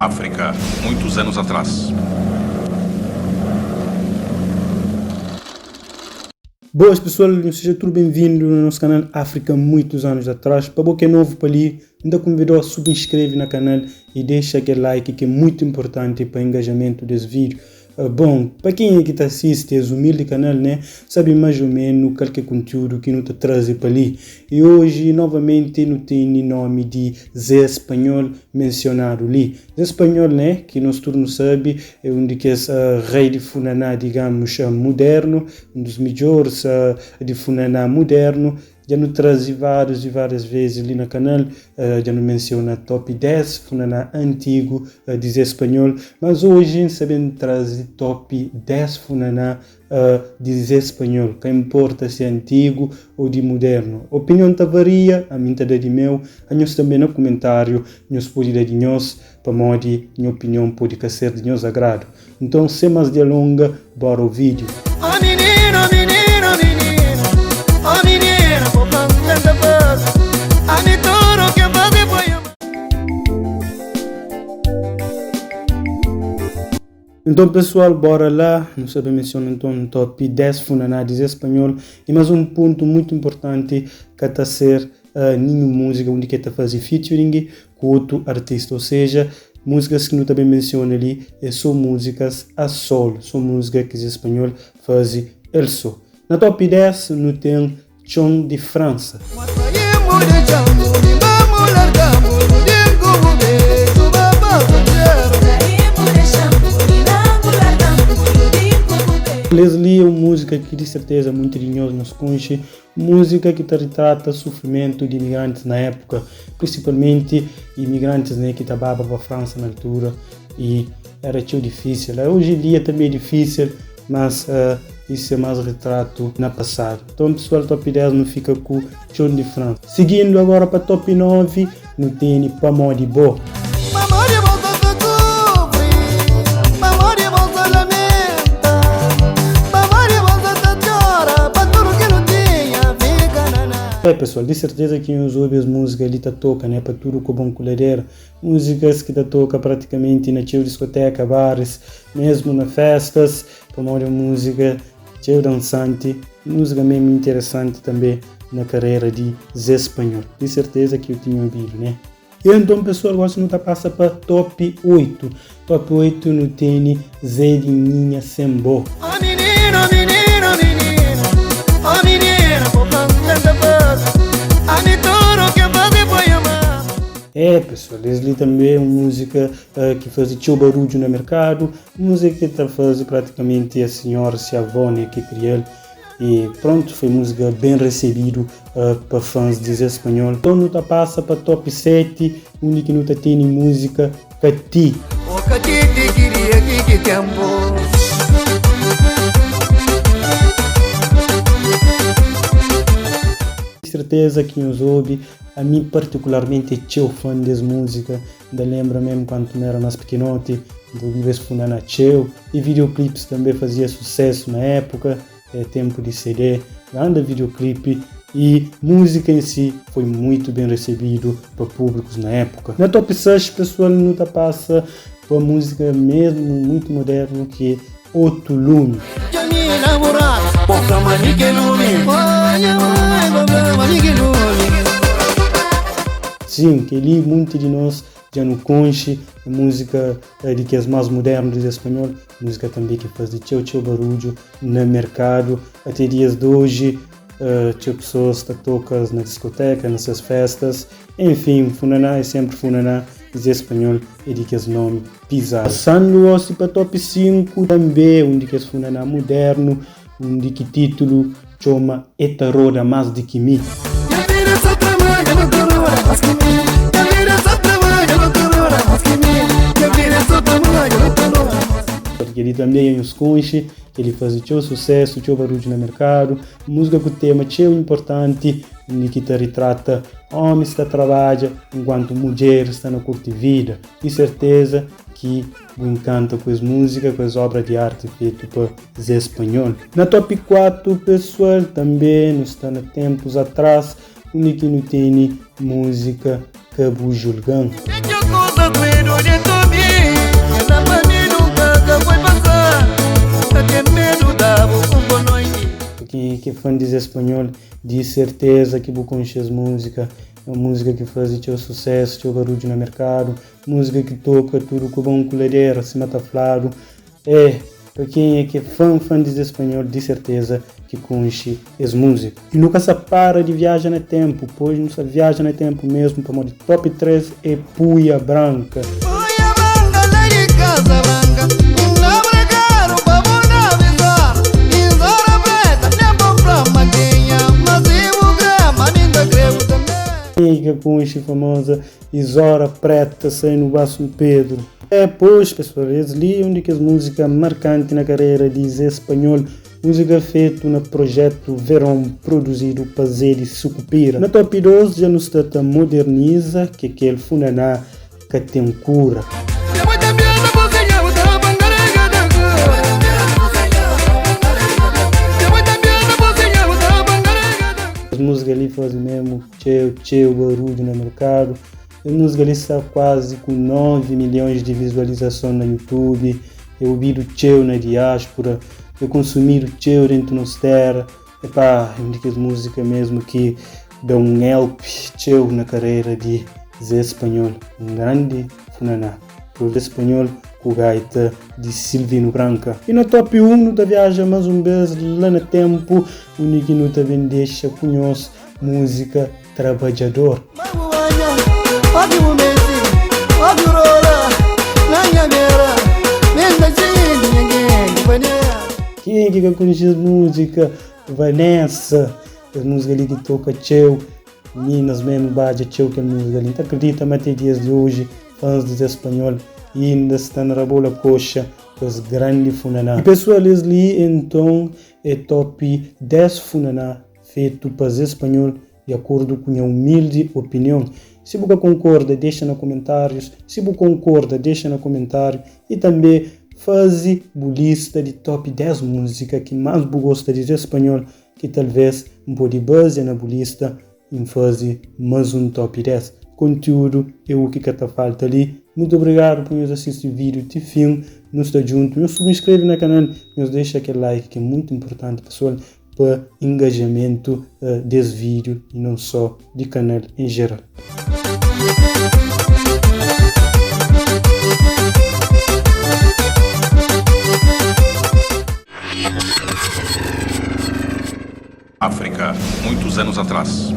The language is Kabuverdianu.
África, muitos anos atrás. Boas pessoal, nhos seja tudo bem-vindo no nosso canal África Muitos Anos Atrás. Pa bo que é novo pa li, N ta konvidau a subinscreve na canal e deixa aquele like que é muito importante pa engajamento des vídeo. Bon, pa kenha ki ta sisti es umildi kanal né, sabe mais o menu kal ke kontiudu ki nu ta traze pa li. I oji, novamenti, nu tene nomi di Zé Spanhol mensionadu li. Zé Spanhol né, ki nos tudu nu sabe, é un di kes rei di funaná, digamus, mudernu, un dus midjoris di funaná mudernu. Dja nu traze várius i várias vezes li na kanal, dja nu mensiona top 10 funaná antigu di Zé Spanhol, mas oji N sta ben traze top 10 funaná di Zé Spanhol, ka inporta si é antigu ou di mudernu. Opinion ta varia, ami N ta da di meu, anhos tanbe na kumentáriu nhos pode da di nhos, pamodi nha opinion pode ka ser di nhos agradu. Nton, sen más dialonga, bora o vídiu. Oh minino, minino, minino Oh minina, bo fla N tenta faze Ami tudu ki N faze foi amar. Nton pesual, bora la, nu sta ben mensiona nton top 10 funaná di Zé Spanhol i más un pontu mutu inportanti ka ta ser ninhun múzika undi ki el ta faze featuring ku otu artista, ou seja, múzikas ki nu ta ben mensiona li é so múzikas a solo, so múzika ki Zé Spanhol faze el so. Na top 10 nu ten Txon di Fransa. Es li é un múzika ki di serteza munti di nhos nhos konxe, Múzika ki ta ritrata sufrimentu di imigrantis na épuka, prinsipalmenti imigrantis né ki ta baba pa Fransa na altura i era txeu difísil. Oji em dia tanbe é difísil, mas isu é más ritratu na pasadu. Nton pesual top 10 nu fika ku Txon di Fransa. Sigindu agora pa top 9 nu tene Pamodi Bo. Pamodi bo sa ta sufri Pamodi bo sa lamenta Pamodi bo sa ta txora Pa tudu ki nu tinha fika na nada. É pessoal, di serteza ki nhos obi es múzika li ta toka né pa tudu kobon ku ladera, múzikas ki ta toka pratikamenti na txeu diskoteka, baris, mesmu na festas, pamodi é un múzika Txeu dansanti, múzika mesmu interesanti tanbe na karera di Zé Spanhol. Di serteza ki eu tinha obidu, né? E anton pesoal, gosi nu ta pasa pa top 8. Top 8 nu tene Zé di Nhinha Sem Bo. Oh minino, minino, minino Oh minina, bo fla N tenta faze Ami tudu ki N faze foi ama É pesoal, es li tanbe é un múzika ki faze txeu barudju na merkadu. Múzika ki ta faze pratikamenti a senhora se avó né ki krial e pronto foi múzika bem recebido pa fãs di Zé Spanhol. Então nu ta passa pa top 7 undi ki nu ta tene múzika Kati. Oh Kati ti kiria ki ki tempo. Serteza ki nhos obi, ami partikularmenti é txeu fã des múzika. N ta lenbra mésmu kantu mi éra más pikinoti, N ta obiba es funaná txeu. I videoclips tanbê fazia susésu na épuka, é ténpu di CD, granda videoclip i múzika en si foi muitu ben resebidu pa públikus na épuka. Na top 6 pesoal nu ta pasa pa múzika mésmu muitu modernu ki é Otu Lumi. Dja mi namoradu, bo fla ma mi ke lumi. Oh nha mãe, bo fla ma mi ke lumi. Sim, kel-li munti di nos dja nu konxe, é múzika di kes más mudernu di espanhol, múzika tanbê ki faze txeu txeu barudju na merkadu até dias di oji, txeu pesoas ta toka-s na diskoteka, na ses festas, enfin, funaná é senpri funaná, Zé Espanhol é di kes nomi pizadu. Pasandu gosi pa top 5, tanbê un di kes funaná mudernu, undi ki títulu txoma E Ta Roda Más Di Ki Mi. Nha vida sa trabalha, bu ta roda más ki mi Nha vida sa trabalha, bu ta roda más ki mi Nha vida sa trabalha, bu ta roda más ki mi. Kel-li tanbê é nhos konxe, kel-li faze txeu susésu, txeu barudju na merkadu, múzika ku tema txeu inportanti, undi ki ta ritrata ómis ta trabadja enkuantu mudjeris sta na kurti vida. Di serteza ki bu inkanta ku es múzika, ku es obra di arti fetu pa Zé Spanhol. Na top 4 pesual, tanbe nu sta na tempus atras undi ki nu tene múzika Ka Bu Julga-m. fã di Zé Spanhol, di serteza ki bu konxe es múzika. É un múzika ki faze txeu susésu, txeu barudju na merkadu, múzika ki toka tudu ku bon ku ladera, sima ta fladu. É, pa kenha ki é fã fã di Zé Spanhol, di serteza ki konxe es múzika. I nu ka sa para di viaja na ténpu, pois nu sa viaja na ténpu mésmu pamodi top 3 é Puia Branka. Puia Branka la di Casa Branka N abra karu pa bu da bizora Bizora preta nen pa fla ma kenha Ma si bu kre ma mi N ta kre-bu tanbe. Kenha ki ka konxe famoza Izora Preta sai no ba São Pedro. É, pois, pessoal, es li é un di kes múzika markanti na karera di Zé Spanhol. Múzika fetu na projetu Veron produzidu pa Zé di Sukupira. Na top 2 dja nu sta ta moderniza ke kel funaná ka ten kura. Es múzika li faze memu txeu txeu barudju na merkadu. Es múzika li sta kuazi ku 9 milhons di vizualizason na YouTube, é obidu txeu na diáspora, é konsumidu txeu dentu nos téra. Epá, é un di kes múzika mesmu ki da un help txeu na karera di Zé Spanhol, un grandi funaná pro Zé Spanhol ku gaita di Silvino Branca. I na top 1 nu ta viaja más un bês la na ténpu undi ki nu ta ben dexa ku nhos múzika Trabadjador. Kenha ki ka konxe es múzika? Vanessa! Es múzika li ki toka txeu, mininas mesmu badja txeu kel múzika li. N ta akredita ma te dias di oji fãs di Zé Spanhol inda sta na rabola koxa ku es grandi funaná. I pesoal es li enton é top 10 funaná fetu pa Zé Spanhol di akordu ku nha umildi opinion. Si bu ka konkorda dexa na komentarius, si bu konkorda dexa na komentariu i tanbe fazi bu lista di top 10 muzika ki mas bu gosta di Zé Spanhol ki talvez N podi bazia na bu lista i N fazi mas un top 10. Kontiudu é u ki ka ta falta li. Mutu obrigadu pa nhos asisti video ti fin. Nu sta djuntu. Nhos subinskreve na kanal, nhos dexa kel like ki é mutu inpurtanti pesoal. Pa engajamentu des vídeo e não só di kanal em geral. África, muitos anos atrás.